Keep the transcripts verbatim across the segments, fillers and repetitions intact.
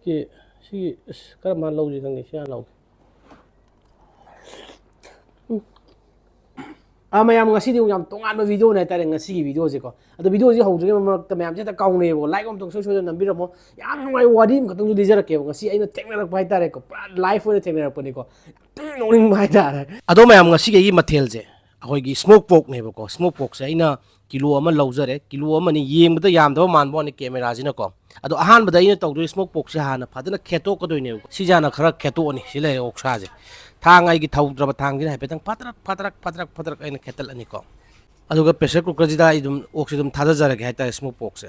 ꯁꯤ ꯁꯤꯒꯤ ꯑꯁ ꯀꯔꯝꯕ ꯂꯧꯁꯤ ꯈꯪꯗꯦ꯫ ꯁꯤ ꯍꯥꯟꯅ ꯂꯧꯒꯦ꯫ ꯎꯝ꯫ ꯑꯥ, ꯃꯌꯥꯝ, ꯉꯁꯤꯗꯤ ꯑꯃꯨꯛ ꯌꯥꯝ ꯇꯣꯉꯥꯟꯕ ꯚꯤꯗꯤꯑꯣꯅꯦ ꯍꯥꯏꯇꯥꯔꯦ ꯉꯁꯤꯒꯤ ꯚꯤꯗꯤꯑꯣꯁꯦꯀꯣ꯫ ꯑꯗꯣ ꯚꯤꯗꯤꯑꯣꯁꯦ ꯍꯧꯗ꯭ꯔꯤꯉꯩ ꯃꯔꯛꯇ ꯃꯌꯥꯝꯁꯦ ꯍꯦꯛꯇ ꯀꯥꯎꯅꯩꯌꯦꯕꯀꯣ꯫ ꯂꯥꯏꯛ ꯑꯃꯇꯪ ꯁꯣꯏ ꯁꯣꯏꯗꯅ ꯅꯝꯕꯤꯔꯝꯃꯣ꯫ ꯌꯥꯝ ꯅꯨꯡꯉꯥꯏꯕ ꯋꯥꯔꯤ ꯑꯃꯈꯛꯇꯪꯁꯨ ꯂꯤꯖꯔꯛꯀꯦꯕ꯫ ꯉꯁꯤ ꯑꯩꯅ ꯊꯦꯡꯅꯔꯛꯄ ꯍꯥꯏꯇꯥꯔꯦꯀꯣ꯫ ꯄꯨꯔꯥ ꯂꯥꯏꯐ ꯑꯣꯏꯅ ꯊꯦꯡꯅꯔꯛꯄꯅꯤꯀꯣ꯫ ꯌꯥꯝ ꯅꯣꯛꯅꯤꯡꯕ ꯍꯥꯏꯇꯥꯔꯦ꯫ ꯑꯗꯣ ꯃꯌꯥꯝ, ꯉꯁꯤꯒꯤ ꯑꯩꯒꯤ ꯃꯊꯦꯜꯁꯦ ꯑꯩꯈꯣꯏꯒꯤ ꯁ꯭ꯃꯣꯛ ꯄꯣꯛꯅꯦꯕꯀꯣ꯫ ꯁ꯭ꯃꯣꯛ ꯄꯣꯛꯁꯦ ꯑꯩꯅ ꯀꯤꯂꯣ ꯑꯃ ꯂꯧꯖꯔꯦ꯫ ꯀꯤꯂꯣ ꯑꯃꯅꯤ, ꯌꯦꯡꯕꯗ ꯌꯥꯝꯗꯕ ꯃꯥꯟꯕ ꯋꯥꯅꯤ ꯀꯦꯃꯦꯔꯥꯁꯤꯅꯀꯣ꯫ ꯑꯗꯣ ꯑꯍꯥꯟꯕꯗ ꯑꯩꯅ ꯇꯧꯗꯣꯏ ꯁ꯭ꯃꯣꯛ ꯄꯣꯛꯁꯦ ꯍꯥꯟꯅ ꯐꯖꯅ ꯈꯦꯠꯇꯣꯛꯀꯗꯣꯏꯅꯦꯕꯀꯣ꯫ ꯁꯤꯁꯦ ꯍꯥꯟꯅ ꯈꯔ ꯈꯦꯠꯇꯣꯛꯑꯅꯤ꯫ ꯁꯤ ꯂꯩꯔꯦ ꯑꯣꯛꯁꯥꯁꯦ꯫ ꯊꯥꯡ ꯑꯩꯒꯤ ꯊꯧꯗ꯭ꯔꯕ ꯊꯥꯡꯁꯤꯅ ꯍꯥꯏꯐꯦꯠꯇꯪ ꯐꯠꯇ꯭ꯔꯛ ꯐꯠꯇ꯭ꯔꯛ ꯐꯠꯇ꯭ꯔꯛ ꯐꯠꯇ꯭ꯔꯛ ꯑꯩꯅ ꯈꯦꯠꯇꯠꯂꯅꯤꯀꯣ꯫ ꯑꯗꯨꯒ ꯄ꯭ꯔꯦꯁꯔ ꯀꯨꯀꯔꯁꯤꯗ ꯑꯩ ꯑꯗꯨꯝ ꯑꯣꯛꯁꯦ ꯑꯗꯨꯝ ꯊꯥꯗꯖꯔꯒꯦ ꯍꯥꯏꯇꯥꯔꯦ ꯁ꯭ꯃꯣꯛ ꯄꯣꯛꯁꯦ꯫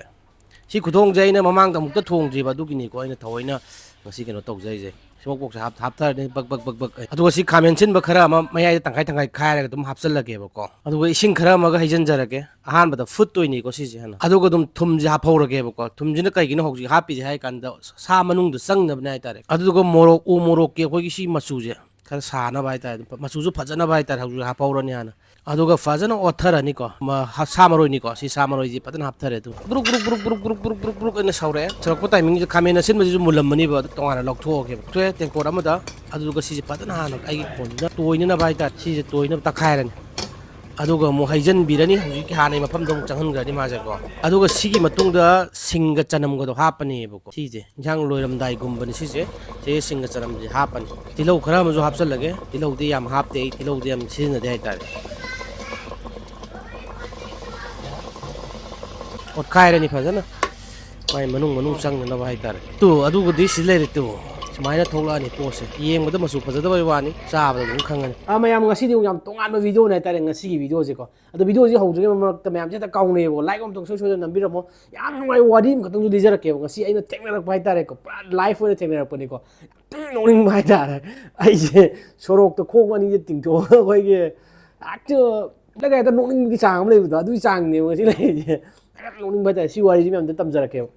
ꯁꯤ ꯈꯨꯊꯣꯡꯁꯦ ꯑꯩꯅ ꯃꯃꯥꯡꯗ ꯑꯃꯨꯛꯇ ꯊꯣꯡꯗ꯭ꯔꯤꯕ, ꯑꯗꯨꯒꯤꯅꯤꯀꯣ ꯑꯩꯅ ꯊꯑꯣꯏꯅ ꯉꯁꯤ ꯀꯩꯅꯣ ꯇꯧꯖꯔꯤꯁꯦ꯫ ꯁ꯭ꯃꯣꯛ ꯄꯣꯛꯁꯦ ꯍꯥꯞ-, ꯍꯥꯞꯊꯔꯅꯤ ꯕꯛ ꯕꯛ ꯕꯛ ꯕꯛ꯫ ꯑꯗꯨꯒ ꯁꯤ ꯈꯥꯃꯦꯟ ꯁꯤꯟꯕ ꯈꯔ ꯑꯃ ꯃꯌꯥꯏꯗ ꯇꯪꯈꯥꯏ ꯇꯪꯈꯥꯏ ꯈꯥꯏꯔꯒ ꯑꯗꯨꯝ ꯍꯥꯞꯆꯜꯂꯒꯦꯕꯀꯣ꯫ ꯑꯗꯨꯒ ꯏꯁꯤꯡ ꯈꯔ ꯑꯃꯒ ꯍꯩꯖꯤꯟꯖꯔꯒꯦ꯫ ꯑꯍꯥꯟꯕꯗ ꯐꯨꯠꯇꯣꯏꯅꯤꯀꯣ ꯁꯤꯁꯦ ꯍꯥꯟꯅ꯫ ꯑꯗꯨꯒ ꯑꯗꯨꯝ ꯊꯨꯝꯁꯦ ꯍꯥꯞꯍꯧꯔꯒꯦꯕꯀꯣ꯫ ꯊꯨꯝꯁꯤꯅ ꯀꯩꯒꯤꯅꯣ ꯍꯧꯖꯤꯛ ꯍꯥꯞꯄꯤꯁꯦ ꯍꯥꯏ ꯀꯥꯟꯗ ꯁꯥ ꯃꯅꯨꯡꯗ ꯆꯪꯅꯕꯅꯦ ꯍꯥꯏꯇꯥꯔꯦ꯫ ꯑꯗꯨꯗꯨꯒ ꯃꯣꯔꯣꯛ, ꯎ ꯃꯣꯔꯣꯛꯀꯤ ꯑꯩꯈꯣꯏꯒꯤ ꯁꯤ ꯃꯆꯨꯁꯦ ꯈꯔ ꯁꯥꯅꯕ ꯍꯥꯏꯇꯥꯔꯦ, ꯃꯆꯨꯁꯨ ꯐꯖꯅꯕ ꯍꯥꯏꯇꯥꯔꯦ, ꯍꯧꯖꯤꯛ ꯍꯥꯞꯍꯧꯔꯅꯤ ꯍꯥꯟꯅ꯫ ꯑꯗꯨꯒ ꯐꯖꯅ ꯑꯣꯠꯊꯔꯅꯤꯀꯣ꯫ ꯃ-, ꯍ-, ꯁꯥ ꯃꯔꯣꯏꯅꯤꯀꯣ꯫ ꯁꯤ ꯁꯥ ꯃꯔꯣꯏꯁꯤ ꯐꯖꯅ ꯍꯥꯞꯊꯔꯦ꯫ ꯑꯗꯨ ꯕ꯭ꯔꯨꯛ, ꯕ꯭ꯔꯨꯛ, ꯕ꯭ꯔꯨꯛ, ꯕ꯭ꯔꯨꯛ, ꯕ꯭ꯔꯨꯛ, ꯕ꯭ꯔꯨꯛ, ꯕ꯭ꯔꯨꯛ ꯑꯅ ꯁꯧꯔꯛꯑꯦ꯫ ꯁꯧꯔꯛꯄ ꯇꯥꯏꯃꯤꯡꯁꯤꯗ ꯈꯥꯃꯦꯟ ꯑꯁꯤꯟꯕꯁꯤꯁꯨ ꯃꯨꯜꯂꯝꯃꯅꯤꯕ, ꯑꯗꯨ ꯇꯣꯉꯥꯟꯅ ꯂꯧꯊꯣꯛꯑꯒꯦꯕ꯫ ꯂꯧꯊꯣꯛꯑꯦ ꯇꯦꯡꯀꯣꯠ ꯑꯃꯗ꯫ ꯑꯗꯨꯗꯨꯒ ꯁꯤꯁꯦ ꯐꯖꯅ ꯍꯥꯟꯅ ꯑꯩꯒꯤ ꯈꯣꯟꯁꯤꯅ ꯇꯣꯏꯅꯅꯕ ꯍꯥꯏꯇꯥꯔꯦ, ꯁꯤꯁꯦ ꯇꯣꯏꯅꯕ ꯇꯛꯈꯥꯏꯔꯅꯤ꯫ ꯑꯗꯨꯒ ꯑꯃꯨꯛ ꯍꯩꯖꯤꯟꯕꯤꯔꯅꯤ꯫ ꯍꯧꯖꯤꯛꯀꯤ ꯍꯥꯟꯅꯒꯤ ꯃꯐꯝꯗ ꯑꯃꯨꯛ ꯆꯪꯍꯟꯈ꯭ꯔꯅꯤ ꯃꯥꯁꯦꯀꯣ꯫ ꯑꯗꯨꯒ ꯁꯤꯒꯤ ꯃꯇꯨꯡꯗ ꯁꯤꯡꯒ ꯆꯅꯝꯒꯗꯣ ꯍꯥꯞꯄꯅꯦꯕꯀꯣ꯫ ꯁꯤꯁꯦ ꯏꯟꯁꯥꯡ ꯂꯣꯏꯔꯝꯗꯥꯏꯒꯨꯝꯕꯅꯤ ꯁꯤꯁꯦ꯫ ꯁꯤ ꯁꯤꯡꯒ ꯆꯅꯝꯁꯦ ꯍꯥꯞꯄꯅꯤ꯫ ꯇꯤꯜꯍꯧ ꯈꯔ ꯑꯃꯁꯨ ꯍꯥꯞꯆꯜꯂꯒꯦ꯫ ꯇꯤꯜꯍꯧꯗꯤ ꯌꯥꯝ ꯍꯥꯞꯇꯦ ꯑꯩ, ꯇꯤꯜꯍꯧꯗꯤ ꯌꯥꯝ ꯁꯤꯖꯤꯟꯅꯗꯦ ꯍꯥꯏꯇꯥꯔꯦ꯫ ꯑꯣꯠꯈꯥꯏꯔꯅꯤ ꯐꯖꯅ, ꯃꯥꯏ ꯃꯅꯨꯡ ꯃꯅꯨꯡ ꯆꯪꯅꯅꯕ ꯍꯥꯏꯇꯥꯔꯦ꯫ ꯇꯨ, ꯑꯗꯨꯒꯗꯤ ꯁꯤ ꯂꯩꯔꯦ ꯇꯨ꯫ ꯁꯨꯃꯥꯏꯅ ꯊꯣꯛꯂꯛꯑꯅꯤ ꯄꯣꯠꯁꯦ꯫ ꯌꯦꯡꯕꯗ ꯃꯆꯨ ꯐꯖꯗꯕꯩ ꯋꯥꯅꯤ, ꯆꯥꯕꯗ ꯑꯗꯨꯝ ꯈꯪꯉꯅꯤ꯫ ꯑꯥ, ꯃꯌꯥꯝ, ꯉꯁꯤꯗꯤ ꯑꯃꯨꯛ ꯌꯥꯝ ꯇꯣꯉꯥꯟꯕ ꯚꯤꯗꯤꯑꯣꯅꯦ ꯍꯥꯏꯇꯥꯔꯦ ꯉꯁꯤꯒꯤ ꯚꯤꯗꯤꯑꯣꯁꯦꯀꯣ꯫ ꯑꯗꯣ ꯚꯤꯗꯤꯑꯣꯁꯦ ꯍꯧꯗ꯭ꯔꯤꯉꯩ ꯃꯔꯛꯇ ꯃꯌꯥꯝꯁꯦ ꯍꯦꯛꯇ ꯀꯥꯎꯅꯩꯌꯦꯕꯀꯣ꯫ ꯂꯥꯏꯛ ꯑꯃꯇꯪ ꯁꯣꯏ ꯁꯣꯏꯗꯅ ꯅꯝꯕꯤꯔꯝꯃꯣ꯫ ꯌꯥꯝ ꯅꯨꯡꯉꯥꯏꯕ ꯋꯥꯔꯤ ꯑꯃꯈꯛꯇꯪꯁꯨ ꯂꯤꯖꯔꯛꯀꯦꯕ꯫ ꯉꯁꯤ ꯑꯩꯅ ꯊꯦꯡꯅꯔꯛꯄ ꯍꯥꯏꯇꯥꯔꯦꯀꯣ꯫ ꯄꯨꯔꯥ ꯂꯥꯏꯐ ꯑꯣꯏꯅ ꯊꯦꯡꯅꯔꯛꯄꯅꯤꯀꯣ꯫ ꯌꯥꯝ ꯅꯣꯛꯅꯤꯡꯕ ꯍꯥꯏꯇꯥꯔꯦ꯫ ꯑꯩꯁꯦ ꯁꯣꯔꯣꯛꯇ ꯈꯣꯡ ꯑꯅꯤꯁꯦ ꯇꯤꯡꯊꯣꯛꯑꯒ ꯑꯩꯈꯣꯏꯒꯤ ꯍꯦꯛꯇ ꯍꯦꯛꯇ ꯅꯣꯛꯅꯤꯡꯕꯒꯤ ꯆꯥꯡ ꯑꯃ ꯂꯩꯕꯗꯣ, ꯑꯗꯨꯒꯤ ꯆꯥꯡꯅꯦꯕ ꯉꯁꯤ ꯂꯩꯔꯤꯁꯦ꯫ ꯍꯦꯛꯇ ꯅꯣꯛꯅꯤꯡꯕ ꯍꯥꯏꯇꯥꯔꯦ꯫ ꯁꯤ ꯋꯥꯔꯤꯁꯤ ꯃꯌꯥꯝꯗ ꯇꯝꯖꯔꯛꯀꯦꯕ꯫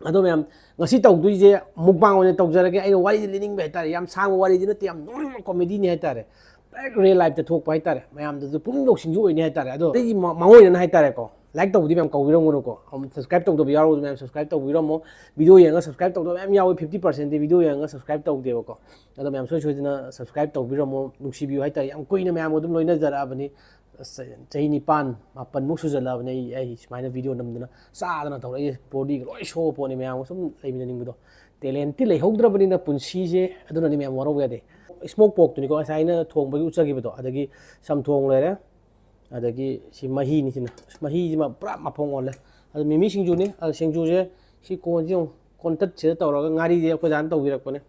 ꯑꯗꯣ ꯃꯌꯥꯝ, ꯉꯁꯤ ꯇꯧꯗꯣꯏꯁꯦ ꯃꯨꯛꯕꯥꯡ ꯑꯣꯏꯅ ꯇꯧꯖꯔꯒꯦ꯫ ꯑꯩꯅ ꯋꯥꯔꯤꯁꯦ ꯂꯤꯅꯤꯡꯕ ꯍꯥꯏꯇꯥꯔꯦ꯫ ꯌꯥꯝ ꯁꯥꯡꯕ ꯋꯥꯔꯤꯗꯤ ꯅꯠꯇꯦ, ꯌꯥꯝ ꯅꯣꯛꯅꯤꯡꯕ ꯀꯣꯃꯦꯗꯤꯅꯤ ꯍꯥꯏꯇꯥꯔꯦ꯫ ꯗꯥꯏꯔꯦꯛ ꯔꯤꯌꯦꯜ ꯂꯥꯏꯐꯇ ꯊꯣꯛꯄ ꯍꯥꯏꯇꯥꯔꯦ꯫ ꯃꯌꯥꯝꯗꯁꯨ ꯄꯨꯛꯅꯤꯡ ꯂꯧꯁꯤꯡꯁꯨ ꯑꯣꯏꯅꯤ ꯍꯥꯏꯇꯥꯔꯦ꯫ ꯑꯗꯣ ꯑꯩꯒꯤ ꯃ-, ꯃꯥꯡꯑꯣꯏꯅꯅ ꯍꯥꯏꯇꯥꯔꯦꯀꯣ, Like ꯇꯧꯕꯗꯤ ꯃꯌꯥꯝ ꯀꯧꯕꯤꯔꯝꯒꯅꯨꯀꯣ꯫ ꯑꯝ, subscribe ꯇꯧꯗꯕ ꯌꯥꯎꯔꯒꯁꯨ ꯃꯌꯥꯝ subscribe ꯇꯧꯕꯤꯔꯝꯃꯣ꯫ Video ꯌꯦꯡꯉꯒ subscribe ꯇꯧꯗꯕ ꯃꯌꯥꯝ ꯌꯥꯎꯋꯤ, fifty percent ꯗꯤ video ꯌꯦꯡꯉꯒ subscribe ꯇꯧꯗꯦꯕꯀꯣ꯫ ꯑꯗꯣ ꯃꯌꯥꯝ ꯁꯣꯏ ꯁꯣꯏꯗꯅ subscribe ꯇꯧꯕꯤꯔꯝꯃꯣ, ꯅꯨꯡꯁꯤꯕꯤꯌꯨ ꯍꯥꯏꯇꯥꯔꯦ꯫ ꯌꯥꯝ ꯀꯨꯏꯅ ꯃꯌꯥꯝꯒ ꯑꯗꯨꯝ ꯂꯣꯏꯅꯖꯔꯛꯑꯕꯅꯤ꯫ ꯑꯁ, ꯆꯍꯤ ꯅꯤꯄꯥꯟ, ꯃꯥꯄꯟꯃꯨꯛ ꯁꯨꯖꯜꯂꯛꯑꯕꯅꯤ ꯑꯩ, ꯑꯩ ꯁꯨꯃꯥꯏꯅ video ꯅꯝꯗꯅ ꯆꯥꯗꯅ ꯇꯧꯔꯛꯏꯁꯦ꯫ Bodyꯒ ꯂꯣꯏ ꯁꯣꯛꯑ ꯄꯣꯠꯅꯤ, ꯃꯌꯥꯝꯒ ꯁꯨꯝ ꯂꯩꯃꯤꯟꯅꯅꯤꯡꯕꯗꯣ꯫ Talentꯇꯤ ꯂꯩꯍꯧꯗ꯭ꯔꯕꯅꯤꯅ ꯄꯨꯟꯁꯤꯁꯦ, ꯑꯗꯨꯅꯅꯤ ꯃꯌꯥꯝ ꯋꯥꯔꯧꯕ ꯌꯥꯗꯦ꯫ Smoke porkꯇꯨꯅꯤꯀꯣ ꯉꯁꯥꯏ ꯑꯩꯅ ꯊꯣꯡꯕꯒꯤ ꯎꯠꯆꯈꯤꯕꯗꯣ, ꯑꯗꯒꯤ ꯆꯝꯊꯣꯡ ꯂꯩꯔꯦ, ꯑꯗꯒꯤ ꯁꯤ ꯃꯍꯤꯅꯤ ꯁꯤꯅ꯫ ꯑꯁ, ꯃꯍꯤꯁꯤꯃ ꯄꯨꯔꯥ ꯃꯄꯣꯡ ꯑꯣꯜꯂꯦ꯫ ꯑꯗꯨ ꯃꯤꯃꯤ ꯁꯤꯡꯖꯨꯅꯤ꯫ ꯑꯗꯨ ꯁꯤꯡꯖꯨꯁꯦ ꯁꯤ ꯀꯣꯟꯁꯦ ꯌꯦꯡꯉꯨ, ꯀꯣꯟꯇꯠꯁꯤꯗ ꯇꯧꯔꯒ ꯉꯥꯔꯤꯁꯦ ꯑꯩꯈꯣꯏ ꯗꯥꯅ ꯇꯧꯕꯤꯔꯛꯄꯅꯦ꯫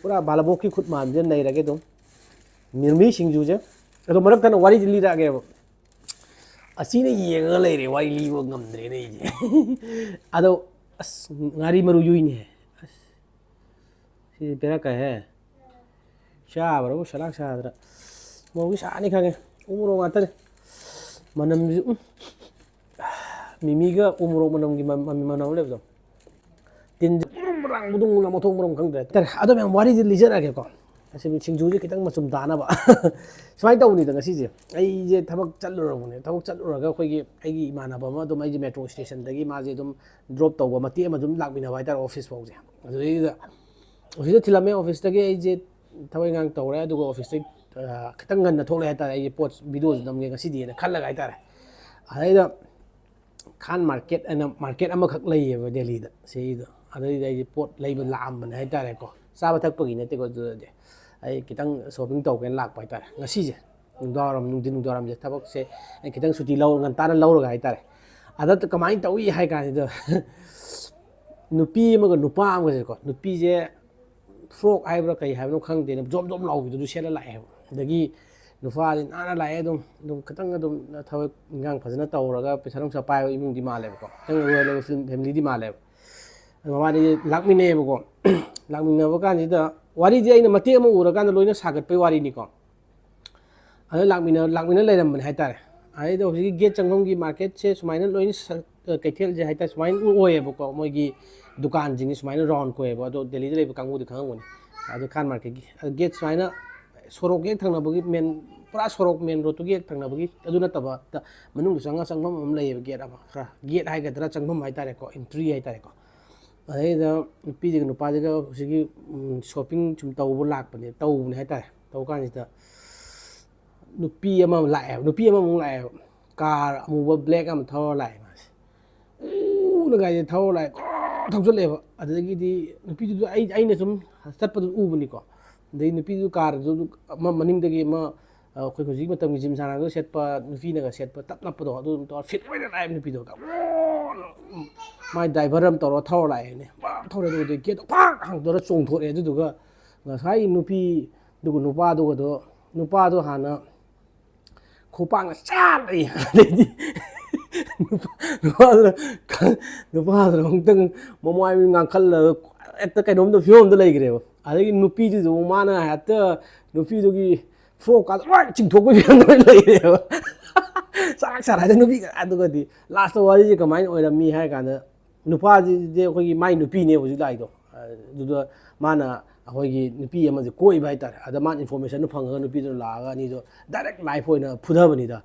ꯄꯨꯔꯥ ꯕꯥꯂꯕꯣꯛꯀꯤ ꯈꯨꯠ ꯃꯥꯟꯕꯁꯤꯗ ꯅꯩꯔꯒꯦ ꯑꯗꯨꯝ꯫ ꯃꯤꯃꯤ ꯁꯤꯡꯖꯨꯁꯦ꯫ ꯑꯗꯣ ꯃꯔꯛ ꯊꯠꯅ ꯋꯥꯔꯤꯗꯤ ꯂꯤꯔꯛꯑꯒꯦꯕ꯫ ꯑꯁꯤꯅ ꯌꯦꯡꯉꯒ ꯂꯩꯔꯦ, ꯋꯥꯔꯤ ꯂꯤꯕ ꯉꯝꯗ꯭ꯔꯦꯅꯦ ꯑꯩꯁꯦ꯫ ꯑꯗꯣ ꯑꯁ, ꯉꯥꯔꯤ ꯃꯔꯨ ꯌꯨꯏꯅꯦ꯫ ꯑꯁ, ꯁꯤꯗꯤ ꯕꯦꯔꯥ ꯀꯥꯏꯍꯦ꯫ ꯆꯥꯕ꯭ꯔꯕꯨ ꯁꯂꯥꯛ ꯁꯥꯗ꯭ꯔꯥ꯫ ꯃꯣꯔꯣꯛꯇꯤ ꯁꯥꯅꯤ ꯈꯪꯉꯦ꯫ ꯎ ꯃꯣꯔꯣꯛ ꯉꯥꯛꯇꯅꯦ꯫ ꯃꯅꯝꯁꯤ, ꯎꯝ꯫ ꯃꯤꯃꯤꯒ ꯎ ꯃꯣꯔꯣꯛ ꯃꯅꯝꯒꯤ ꯃ-, ꯃ-, ꯃꯅꯝ ꯑꯃ ꯂꯩꯕꯗꯣ꯫ ꯇꯤꯟꯁꯤ ꯎꯔꯨꯝ ꯃꯔꯥꯡ ꯃꯗꯨꯡ ꯃꯊꯣꯡ ꯃꯔꯝ ꯈꯪꯗ꯭ꯔꯦ ꯍꯥꯏꯇꯥꯔꯦ꯫ ꯑꯗꯣ ꯃꯌꯥꯝ ꯋꯥꯔꯤꯗꯤ ꯂꯤꯖꯔꯛꯑꯒꯦꯀꯣ꯫ ꯑꯁꯤ ꯁꯤꯡꯖꯨꯁꯦ ꯈꯤꯇꯪ ꯃꯆꯨꯝ ꯇꯥꯅꯕ꯫ ꯁꯨꯃꯥꯏꯅ ꯇꯧꯕꯅꯤꯗ ꯉꯁꯤꯁꯦ꯫ ꯑꯩꯁꯦ ꯊꯕꯛ ꯆꯠꯂꯨꯔꯕꯅꯦ꯫ ꯊꯕꯛ ꯆꯠꯂꯨꯔꯒ ꯑꯩꯈꯣꯏꯒꯤ, ꯑꯩꯒꯤ ꯏꯃꯥꯟꯅꯕ ꯑꯃ ꯑꯗꯨꯝ ꯑꯩꯁꯦ metro stationꯗꯒꯤ ꯃꯥꯁꯦ ꯑꯗꯨꯝ drop ꯇꯧꯕ ꯃꯇꯦꯛ ꯑꯃ ꯑꯗꯨꯝ ꯂꯥꯛꯃꯤꯟꯅꯕ ꯍꯥꯏꯇꯥꯔꯦ office ꯐꯥꯎꯁꯦ꯫ ꯑꯗꯨꯗꯩꯗꯨꯗ officeꯇ ꯊꯤꯜꯂꯝꯃꯦ꯫ Officeꯇꯒꯤ ꯑꯩꯁꯦ ꯊꯕꯛ ꯏꯪꯈꯥꯡ ꯇꯧꯔꯦ, ꯑꯗꯨꯒ officeꯇꯒꯤ, ꯑ, ꯈꯤꯇꯪ ꯉꯟꯅ ꯊꯣꯛꯂꯛꯑꯦ ꯍꯥꯏꯇꯥꯔꯦ꯫ ꯑꯩꯁꯦ ꯄꯣꯠ videoꯁꯨ ꯅꯝꯒꯦ ꯉꯁꯤꯗꯤꯅ ꯈꯜꯂꯒ ꯍꯥꯏꯇꯥꯔꯦ꯫ ꯑꯗꯩꯗ Khan Market ꯍꯥꯏꯅ market ꯑꯃꯈꯛ ꯂꯩꯌꯦꯕ ꯗꯦꯜꯂꯤꯗ, ꯁꯤꯗ꯫ ꯑꯗꯩꯗ ꯑꯩꯁꯦ ꯄꯣꯠ ꯂꯩꯕ ꯂꯥꯛꯑꯝꯕꯅꯦ ꯍꯥꯏꯇꯥꯔꯦꯀꯣ꯫ ꯆꯥꯕ ꯊꯛꯄꯒꯤ ꯅꯠꯇꯦꯀꯣ, ꯑꯗꯨꯗꯗꯤ꯫ ꯑꯩ ꯈꯤꯇꯪ shopping ꯇꯧꯒꯦꯅ ꯂꯥꯛꯄ ꯍꯥꯏꯇꯥꯔꯦ꯫ ꯉꯁꯤꯁꯦ ꯅꯨꯡꯗꯥꯡꯋꯥꯏꯔꯝ, ꯅꯨꯡꯊꯤꯟ ꯅꯨꯡꯗꯥꯡꯋꯥꯏꯔꯝꯁꯦ ꯊꯕꯛꯁꯦ ꯑꯩ ꯈꯤꯇꯪ ꯁꯨꯇꯤ ꯂꯧ-, ꯉꯟꯇꯥꯅ ꯂꯧꯔꯒ ꯍꯥꯏꯇꯥꯔꯦ꯫ ꯑꯗ ꯀꯃꯥꯏꯅ ꯇꯧꯏ ꯍꯥꯏ ꯀꯥꯟꯁꯤꯗ, ꯅꯨꯄꯤ ꯑꯃꯒ ꯅꯨꯄꯥ ꯑꯃꯒꯁꯦꯀꯣ, ꯅꯨꯄꯤꯁꯦ frock ꯍꯥꯏꯕ꯭ꯔꯥ ꯀꯩ ꯍꯥꯏꯕꯅꯣ ꯈꯪꯗꯦꯅꯦ, ꯖꯣꯝ ꯖꯣꯝ ꯂꯥꯎꯕꯤꯗꯨꯗꯨ ꯁꯦꯠꯂ ꯂꯥꯛꯑꯦꯕ꯫ ꯑꯗꯒꯤ ꯅꯨꯄꯥꯗꯤ ꯅꯥꯟꯅ ꯂꯥꯛꯑꯦ, ꯑꯗꯨꯝ, ꯑꯗꯨꯝ ꯈꯤꯇꯪ ꯑꯗꯨꯝ ꯊꯕꯛ ꯏꯟꯈꯥꯡ ꯐꯖꯅ ꯇꯧꯔꯒ ꯄꯩꯁꯥ ꯅꯨꯡꯁꯥ ꯄꯥꯏꯕ ꯏꯃꯨꯡꯗꯤ ꯃꯥꯜꯂꯦꯕꯀꯣ, ꯈꯤꯇꯪ royal ꯑꯣꯏꯕ ꯐꯤꯂꯝ, familyꯗꯤ ꯃꯥꯜꯂꯦꯕ꯫ ꯑꯗꯣ ꯃꯕꯥꯅꯤꯁꯦ ꯂꯥꯛꯃꯤꯟꯅꯩꯌꯦꯕꯀꯣ꯫ ꯂꯥꯛꯃꯤꯟꯅꯕ ꯀꯥꯟꯁꯤꯗ ꯋꯥꯔꯤꯁꯦ ꯑꯩꯅ ꯃꯇꯦꯛ ꯑꯃ ꯎꯔꯀꯥꯟꯗ ꯂꯣꯏꯅ ꯁꯥꯒꯠꯄꯩ ꯋꯥꯔꯤꯅꯤꯀꯣ꯫ ꯑꯗ ꯂꯥꯛꯃꯤꯟꯅ-, ꯂꯥꯛꯃꯤꯟꯅ ꯂꯩꯔꯝꯕꯅꯦ ꯍꯥꯏꯇꯥꯔꯦ꯫ ꯑꯗꯩꯗ ꯍꯧꯖꯤꯛꯀꯤ gate ꯆꯪꯐꯝꯒꯤ marketꯁꯦ ꯁꯨꯃꯥꯏꯅ ꯂꯣꯏꯅ ꯁ-, ꯀꯩꯊꯦꯜꯁꯦ ꯍꯥꯏꯇꯥꯔꯦ, ꯁꯨꯃꯥꯏꯅ ꯑꯣꯏꯌꯦꯕꯀꯣ, ꯃꯣꯏꯒꯤ ꯗꯨꯀꯥꯟꯁꯤꯡꯁꯦ ꯁꯨꯃꯥꯏꯅ round ꯀꯣꯏꯌꯦꯕ꯫ ꯑꯗꯣ ꯗꯦꯜꯂꯤꯗ ꯂꯩꯕ ꯀꯥꯡꯕꯨꯗꯤ ꯈꯪꯉꯝꯒꯅꯤ꯫ ꯑꯗꯣ Khan Marketꯀꯤ꯫ ꯑꯗꯣ gate ꯁꯨꯃꯥꯏꯅ ꯁꯣꯔꯣꯛ ꯍꯦꯛ ꯊꯪꯅꯕꯒꯤ main ꯄꯨꯔꯥ ꯁꯣꯔꯣꯛ, ꯃꯦꯟ ꯔꯣꯗꯇꯨꯒꯤ ꯍꯦꯛ ꯊꯪꯅꯕꯒꯤ ꯑꯗꯨ ꯅꯠꯇꯕ, ꯃꯅꯨꯡꯗ ꯆꯪꯉ ꯆꯪꯐꯝ ꯑꯃ ꯂꯩꯌꯦꯕ, ꯒꯦꯠ ꯑꯃ, ꯈꯔ ꯒꯦꯠ ꯍꯥꯏꯒꯗ꯭ꯔꯥ, ꯆꯪꯐꯝ ꯍꯥꯏꯇꯥꯔꯦꯀꯣ, ꯑꯦꯟꯇ꯭ꯔꯤ ꯍꯥꯏꯇꯥꯔꯦꯀꯣ꯫ ꯑꯗꯩꯗ ꯅꯨꯄꯤꯗꯨꯒ ꯅꯨꯄꯥꯗꯨꯒ ꯍꯧꯖꯤꯛꯀꯤ, ꯎꯝ, ꯁꯣꯞꯄꯤꯡ ꯁꯨꯝ ꯇꯧꯕ ꯂꯥꯛꯄꯅꯦ, ꯇꯧꯕꯅꯦ ꯍꯥꯏꯇꯥꯔꯦ꯫ ꯇꯧꯕ ꯀꯥꯟꯁꯤꯗ ꯅꯨꯄꯤ ꯑꯃ ꯂꯥꯛꯑꯦꯕ, ꯅꯨꯄꯤ ꯑꯃꯃꯨꯛ ꯂꯥꯛꯑꯦꯕ, ꯀꯥꯔ ꯑꯃꯨꯕ ꯕ꯭ꯂꯦꯛ ꯑꯃ ꯊꯧꯔ ꯂꯥꯛꯑꯦ ꯃꯥꯁꯦ꯫ ꯎꯅ ꯒꯥꯔꯤꯁꯦ ꯊꯧꯔ ꯂꯥꯛꯑꯦ, ꯈꯣꯔ ꯊꯧꯖꯜꯂꯛꯑꯦꯕ꯫ ꯑꯗꯨꯗꯒꯤꯗꯤ ꯅꯨꯄꯤꯗꯨꯗ ꯑꯩ, ꯑꯩꯅ ꯁꯨꯝ ꯆꯠꯄꯗꯨ ꯎꯕꯅꯤꯀꯣ꯫ ꯑꯗꯩ ꯅꯨꯄꯤꯗꯨ ꯀꯥꯔꯗꯨ ꯑꯃ ꯃꯅꯤꯡꯗꯒꯤ ꯑꯃ, ꯑ, ꯑꯩꯈꯣꯏ ꯍꯧꯖꯤꯛ ꯃꯇꯝꯒꯤ ꯖꯤꯝ ꯁꯥꯟꯅꯔꯒ ꯁꯦꯠꯄ, ꯅꯨꯄꯤꯅꯒ ꯁꯦꯠꯄ ꯇꯞ ꯅꯞꯄꯗꯣ, ꯑꯗꯨ ꯑꯗꯨꯝ ꯇꯧꯔ ꯐꯤꯠ ꯑꯣꯏꯅ ꯂꯥꯛꯑꯦ ꯅꯨꯄꯤꯗꯣ꯫ ꯃꯥꯏ ꯗ꯭ꯔꯥꯏꯚꯔ ꯑꯃ ꯇꯧꯔ ꯊꯧꯔ ꯂꯥꯛꯑꯦꯅꯦ꯫ ꯄꯥꯛ ꯊꯧꯔꯦ, ꯑꯗꯨꯒꯗꯤ ꯒꯦꯠꯇꯣ ꯄꯥꯛ ꯍꯥꯡꯗꯣꯔ ꯆꯣꯡꯊꯣꯔꯛꯑꯦ꯫ ꯑꯗꯨꯗꯨꯒ ꯉꯁꯥꯏ ꯅꯨꯄꯤꯗꯨꯒ ꯅꯨꯄꯥꯗꯨꯒꯗꯣ, ꯅꯨꯄꯥꯗꯣ ꯍꯥꯟꯅ ꯈꯣꯡꯄꯥꯛꯅ ꯆꯥꯔ ꯂꯩ꯫ ꯑꯗꯩꯗꯤ ꯅꯨꯄꯥ-, ꯅꯨꯄꯥꯗꯨꯅ, ꯅꯨꯄꯥꯗꯨꯅ ꯑꯃꯨꯛꯇꯪ ꯃꯃꯥꯏ ꯉꯥꯡꯈꯠꯂꯒ ꯍꯦꯛꯇ ꯀꯩꯅꯣꯝꯗ ꯐꯤꯕꯝꯗ ꯂꯩꯈ꯭ꯔꯦꯕ꯫ ꯑꯗꯒꯤ ꯅꯨꯄꯤꯗꯨꯁꯨ ꯑꯃꯨꯛ ꯃꯥꯅ ꯍꯦꯛꯇ ꯅꯨꯄꯤꯗꯨꯒꯤ ꯐ꯭ꯔꯣꯛꯀꯥꯗꯣ ꯂꯣꯏ ꯆꯤꯡꯊꯣꯛꯄꯒꯤ ꯐꯤꯕꯝꯗ ꯑꯣꯏꯅ ꯂꯩꯔꯦꯕ꯫ ꯆꯥꯛ ꯆꯥꯔ ꯍꯥꯏꯗ ꯅꯨꯄꯤ ꯑꯗꯨꯒꯗꯤ ꯂꯥꯁꯇ ꯋꯥꯔꯤꯁꯦ ꯀꯃꯥꯏꯅ ꯑꯣꯏꯔꯝꯃꯤ ꯍꯥꯏ ꯀꯥꯟꯗ, ꯅꯨꯄꯥꯁꯤꯗꯤ ꯑꯩꯈꯣꯏꯒꯤ ꯃꯥꯏ ꯅꯨꯄꯤꯅꯦꯕ ꯍꯧꯖꯤꯛ ꯂꯥꯛꯏꯗꯣ꯫ ꯑꯗꯨꯗ ꯃꯥꯅ ꯑꯩꯈꯣꯏꯒꯤ ꯅꯨꯄꯤ ꯑꯃꯁꯦ ꯀꯣꯏꯕ ꯍꯥꯏꯇꯥꯔꯦ꯫ ꯑꯗ ꯃꯥꯅ ꯏꯟꯐꯣꯔꯃꯦꯁꯟꯗꯣ ꯐꯪꯉꯒ ꯅꯨꯄꯤꯗꯨꯅ ꯂꯥꯛꯑꯒ ꯑꯅꯤꯗꯣ ꯗꯥꯏꯔꯦꯛ ꯂꯥꯏꯐ ꯑꯣꯏꯅ ꯐꯨꯊꯕꯅꯤꯗ꯫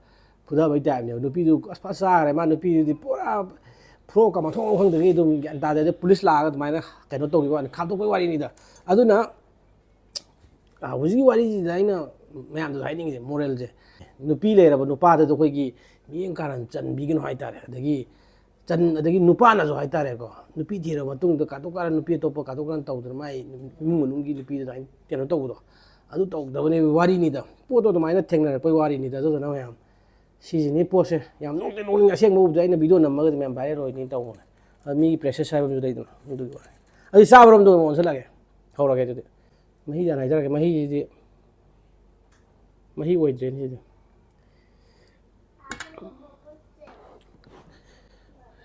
ꯐꯨꯊꯕꯩ ꯇꯥꯏꯞꯅꯦꯕ꯫ ꯅꯨꯄꯤꯗꯨ ꯑꯁ ꯐꯖ ꯆꯥꯈ꯭ꯔꯦ꯫ ꯃꯥ ꯅꯨꯄꯤꯗꯨꯗꯤ ꯄꯨꯔꯥ ꯐ꯭ꯔꯣꯛꯀ ꯃꯊꯣꯡ ꯃꯔꯝ ꯈꯪꯗꯒꯩ ꯑꯗꯨꯝ ꯒ꯭ꯌꯥꯟ ꯇꯥꯗꯦ꯫ ꯑꯗꯩ ꯄꯨꯂꯤꯁ ꯂꯥꯛꯑꯒ ꯑꯗꯨꯃꯥꯏꯅ ꯀꯩꯅꯣ ꯇꯧꯈꯤꯕ ꯋꯥꯅꯤ, ꯈꯥꯝꯗꯣꯛꯄꯩ ꯋꯥꯔꯤꯅꯤꯗ꯫ ꯑꯗꯨꯅ ꯑꯥ, ꯍꯧꯖꯤꯛꯀꯤ ꯋꯥꯔꯤꯁꯤꯗ ꯑꯩꯅ ꯃꯌꯥꯝꯗꯁꯨ ꯍꯥꯏꯅꯤꯡꯉꯤꯁꯦ, ꯃꯣꯔꯦꯜꯁꯦ, ꯅꯨꯄꯤ ꯂꯩꯔꯕ ꯅꯨꯄꯥꯗꯁꯨ ꯑꯩꯈꯣꯏꯒꯤ ꯃꯤꯠꯌꯦꯡ ꯀꯥꯔꯟ ꯆꯟꯕꯤꯒꯅꯨ ꯍꯥꯏꯇꯥꯔꯦ꯫ ꯑꯗꯒꯤ ꯆꯟ-, ꯑꯗꯒꯤ ꯅꯨꯄꯥꯅꯁꯨ ꯍꯥꯏꯇꯥꯔꯦꯀꯣ, ꯅꯨꯄꯤ ꯊꯤꯔꯕ ꯃꯇꯨꯡꯗ ꯀꯥꯇꯨ ꯀꯥꯔꯟ, ꯅꯨꯄꯤ ꯑꯇꯣꯞꯄ ꯀꯥꯇꯨ ꯀꯥꯔꯟ ꯇꯧꯗꯅ ꯃꯥꯏ ꯏꯃꯨꯡ ꯃꯅꯨꯡꯒꯤ ꯅꯨꯄꯤꯗ ꯑꯗꯨꯃꯥꯏꯅ ꯀꯩꯅꯣ ꯇꯧꯕꯗꯣ, ꯑꯗꯨ ꯇꯧꯗꯕꯅꯦ ꯋꯥꯔꯤꯅꯤꯗ꯫ ꯄꯣꯠꯇꯣ ꯑꯗꯨꯃꯥꯏꯅ ꯊꯦꯡꯅꯔꯛꯄꯩ ꯋꯥꯔꯤꯅꯤꯗ꯫ ꯑꯗꯨꯗꯨꯅ ꯃꯌꯥꯝ ꯁꯤꯁꯤꯅꯤ ꯄꯣꯠꯁꯦ꯫ ꯌꯥꯝ ꯅꯣꯛꯅꯤꯡ ꯅꯣꯛꯅꯤꯡ ꯑꯁꯦꯡꯕ ꯎꯕꯗ ꯑꯩꯅ ꯚꯤꯗꯤꯑꯣ ꯅꯝꯃꯒꯗꯤ ꯃꯌꯥꯝ ꯚꯥꯏꯔꯦꯜ ꯑꯣꯏꯅꯤ ꯇꯧꯕꯅꯦ꯫ ꯑꯗ ꯃꯤꯒꯤ ꯄ꯭ꯔꯦꯁꯔ ꯍꯥꯏꯕ ꯑꯃꯁꯨ ꯂꯩꯗꯅ, ꯑꯗꯨꯒꯤ ꯋꯥꯅꯤ꯫ ꯑꯗꯨ ꯆꯥꯕꯔꯣꯝꯗ ꯑꯣꯏꯅ ꯑꯣꯟꯁꯤꯜꯂꯛꯑꯒꯦ꯫ ꯍꯧꯔꯒꯦ ꯑꯗꯨꯗꯤ꯫ ꯃꯍꯤꯗꯤ ꯍꯥꯟꯅ ꯍꯥꯏꯖꯔꯒꯦ꯫ ꯃꯍꯤꯁꯤꯗꯤ ꯃꯍꯤ ꯑꯣꯏꯗ꯭ꯔꯦꯅꯦ ꯁꯤꯗꯤ꯫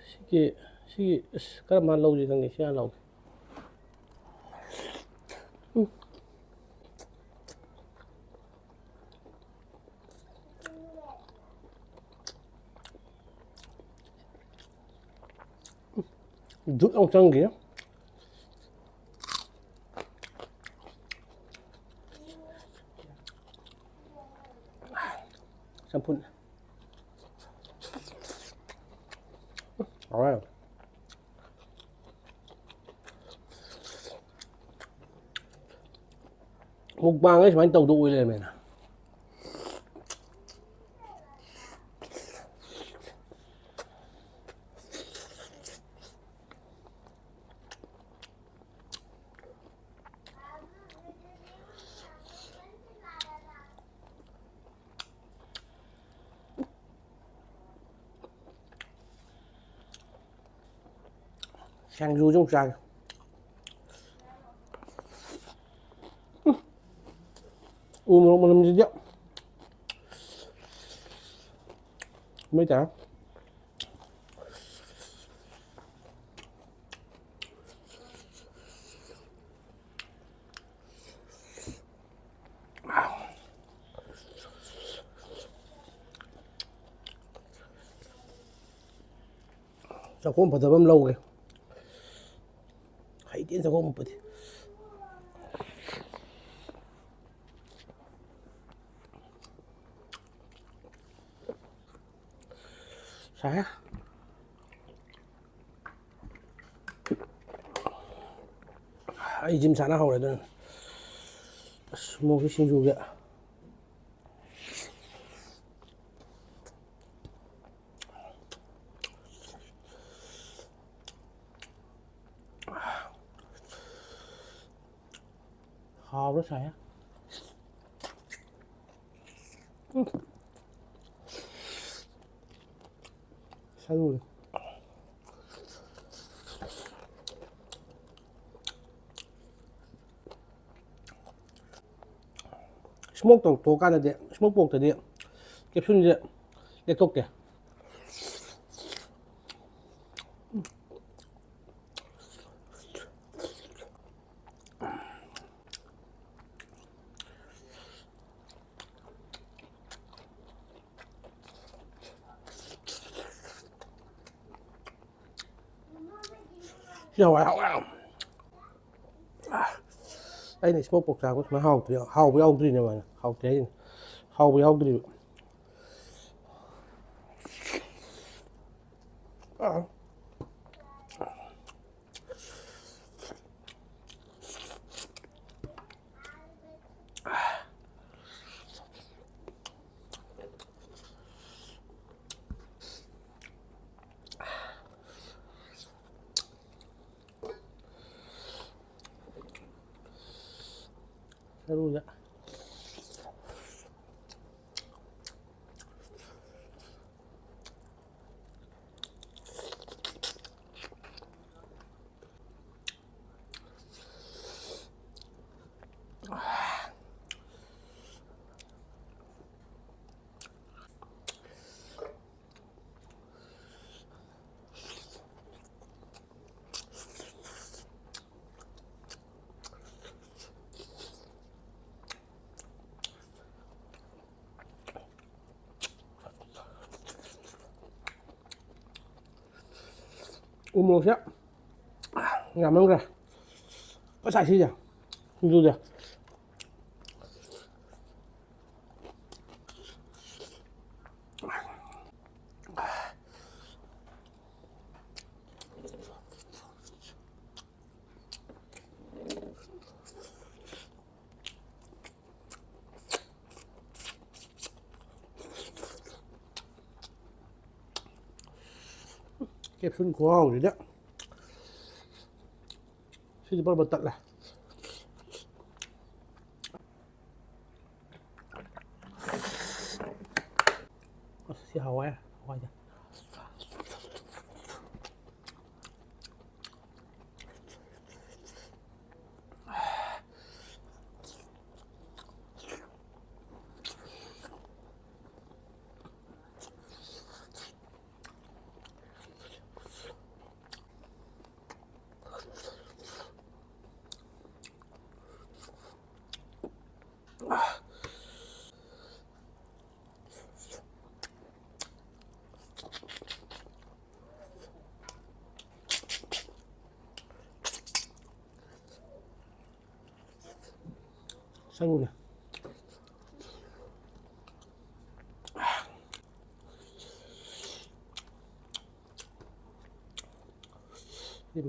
ꯁꯤꯒꯤ, ꯁꯤꯒꯤ, ꯑꯁ, ꯀꯔꯝꯕ ꯍꯥꯟꯅ ꯂꯧꯁꯤ ꯈꯪꯗꯦ꯫ ꯁꯤ ꯍꯥꯟꯅ ꯂꯧꯒꯦ꯫ ꯎꯝ꯫ ꯖꯨꯠ ꯑꯃꯨꯛ ꯆꯪꯈꯤ꯫ ꯆꯝꯐꯨꯠ꯫ ꯍꯥꯎꯔꯦ꯫ ꯃꯨꯛꯕꯥꯡ ꯍꯥꯏ ꯁꯨꯃꯥꯏꯅ ꯇꯧꯗꯧ ꯑꯣꯏ ꯂꯩꯔꯝꯃꯦꯅ꯫ ꯁꯤꯡꯖꯨꯁꯨ ꯑꯃꯨꯛ ꯆꯥꯒꯦ꯫ ꯎꯝ꯫ ꯎ ꯃꯣꯔꯣꯛ ꯃꯅꯝꯁꯤꯗꯤ ꯃꯩ ꯇꯥꯔꯦ꯫ ꯆꯥꯛꯈꯣꯝ ꯐꯖꯕ ꯑꯃ ꯂꯧꯒꯦ꯫ ꯍꯩꯇꯦ ꯆꯥꯛꯈꯣꯝ ꯐꯖꯕꯗꯤ꯫ ꯁꯥꯏ꯫ ꯑꯩ ꯖꯤꯝ ꯁꯥꯟꯅ ꯍꯧꯔꯦ ꯑꯗꯨꯅ꯫ ꯑꯁ, ꯃꯣꯔꯣꯛꯀꯤ ꯁꯤꯡꯖꯨꯒꯤ꯫ ꯍꯥꯎꯕ꯭ꯔꯥ ꯁꯥꯏ? ꯎꯝ꯫ ꯁꯔꯨꯗꯣ꯫ ꯏꯁꯃꯣꯛ ꯇꯧꯊꯣꯛꯑꯀꯥꯟꯗꯗꯤ, ꯏꯁꯃꯣꯛ ꯄꯣꯔꯛꯇꯗꯤ ꯀꯦꯞꯁꯨꯜꯁꯦ ꯂꯦꯛꯊꯣꯛꯇꯦ꯫ ꯁꯤ ꯍꯋꯥꯏ ꯍꯥꯎꯋꯦ ꯌꯥꯝ꯫ ꯑꯩꯅ ꯏꯁꯃꯣꯛ ꯄꯣꯔꯛ ꯆꯥꯕ ꯁꯨꯃꯥꯏꯅ ꯍꯥꯎꯇ꯭ꯔꯤ, ꯍꯥꯎꯕ ꯌꯥꯎꯗ꯭ꯔꯤꯅꯦꯕ꯫ ꯍꯥꯎꯇꯦ ꯍꯥꯏꯁꯤꯅꯤ꯫ ꯍꯥꯎꯕ ꯌꯥꯎꯗ꯭ꯔꯤꯕ꯫ ꯁꯔꯨꯗ꯫ ꯎ ꯃꯣꯔꯣꯛꯁꯦ ꯌꯥꯝꯃꯟꯈ꯭ꯔꯦ꯫ ꯐꯖꯅ ꯁꯤꯁꯦ ꯁꯤꯡꯖꯨꯁꯦ꯫ ꯀꯦꯞꯁꯨꯟ ꯈꯨꯍꯥꯎꯁꯤꯗ꯫ ꯁꯤꯗꯤ ꯕꯔ ꯕꯔ ꯇꯠꯂꯦ꯫ ꯑꯁ, ꯁꯤ ꯍꯥꯎꯋꯦ, ꯍꯋꯥꯏꯁꯦ꯫ ꯆꯪꯉꯨꯅꯦ꯫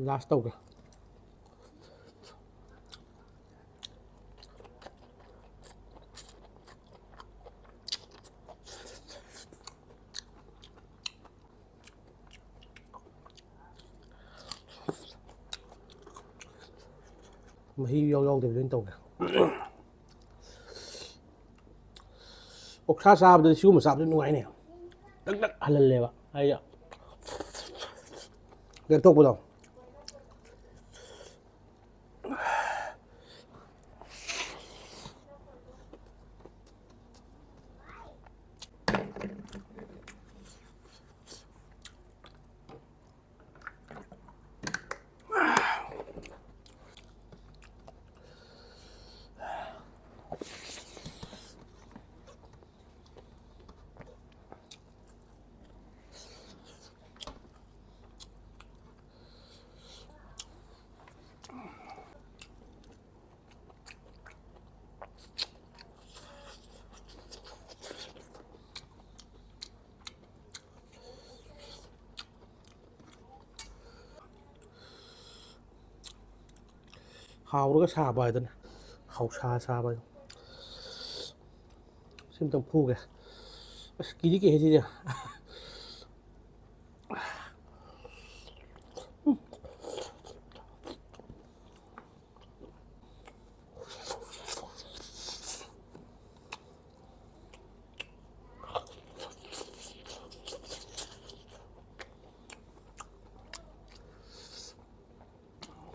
ꯂꯥꯁ ꯇꯧꯒꯦ꯫ ꯃꯍꯤ ꯏꯌꯥꯎ ꯌꯥꯎꯗꯕꯤ ꯂꯣꯏ ꯇꯧꯒꯦ꯫ ꯑꯣꯛꯁꯥ ꯆꯥꯕꯗꯗꯤ ꯁꯤꯒꯨꯝꯕ ꯆꯥꯕꯗꯤ ꯅꯨꯡꯉꯥꯏꯅꯦ꯫ ꯇꯛ ꯇꯛ ꯍꯜꯍꯜꯂꯦꯕ꯫ ꯍꯥꯏꯗꯤ ꯂꯦꯛꯊꯣꯛꯄꯗꯣ꯫ ꯍꯥꯎꯔꯒ ꯁꯥꯕ ꯍꯥꯏꯗꯨꯅ꯫ ꯍꯥꯎꯁꯥ ꯁꯥꯕ ꯍꯥꯏꯗꯣ꯫ ꯁꯤ ꯑꯝꯇꯪ ꯐꯨꯒꯦ꯫ ꯑꯁ, ꯀꯤꯗꯤ ꯀꯤꯍꯦ ꯁꯤꯗꯤ꯫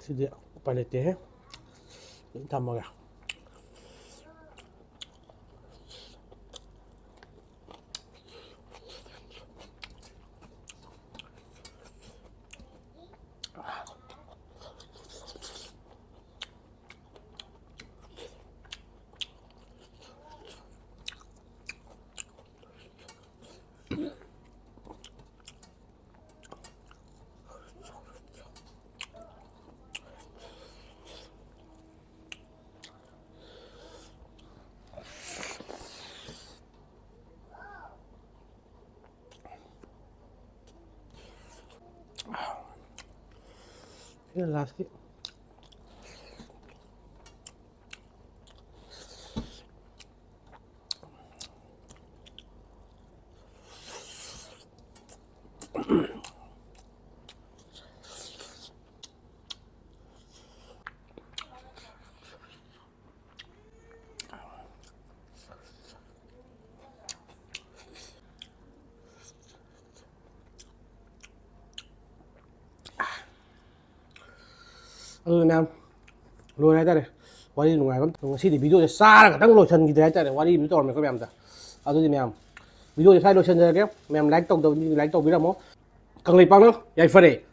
ꯁꯤꯗꯤ ꯎꯄꯥꯏ ꯂꯩꯇꯦꯍꯦ꯫ ꯑꯗꯨꯝ ꯊꯝꯃꯒꯦ꯫ ꯁꯤꯅ ꯂꯥꯁꯀꯤ꯫ ꯑꯗꯨꯅ ꯃꯌꯥꯝ, ꯂꯣꯏꯔꯦ ꯍꯥꯏꯇꯥꯔꯦ꯫ ꯋꯥꯔꯤ ꯅꯨꯡꯉꯥꯏꯕ ꯑꯃ, ꯉꯁꯤꯗꯤ ꯚꯤꯗꯤꯑꯣꯁꯦ ꯆꯥꯔ ꯈꯛꯇꯪ ꯂꯣꯏꯁꯤꯟꯈꯤꯗ꯭ꯔꯦ ꯍꯥꯏꯇꯥꯔꯦ꯫ ꯋꯥꯔꯤ ꯑꯃ ꯇꯧꯔꯝꯃꯦ ꯑꯩꯈꯣꯏ ꯃꯌꯥꯝꯗ꯫ ꯑꯗꯨꯗꯤ ꯃꯌꯥꯝ, ꯚꯤꯗꯤꯑꯣꯁꯦ ꯁ꯭ꯋꯥꯏ ꯂꯣꯏꯁꯤꯟꯖꯔꯒꯦ꯫ ꯃꯌꯥꯝ ꯂꯥꯏꯛ ꯇꯧꯗꯕ ꯃꯤ ꯂꯥꯏꯛ ꯇꯧꯕꯤꯔꯝꯃꯣ꯫ ꯀꯪꯂꯩꯄꯥꯛꯅ ꯌꯥꯏꯐꯔꯦ꯫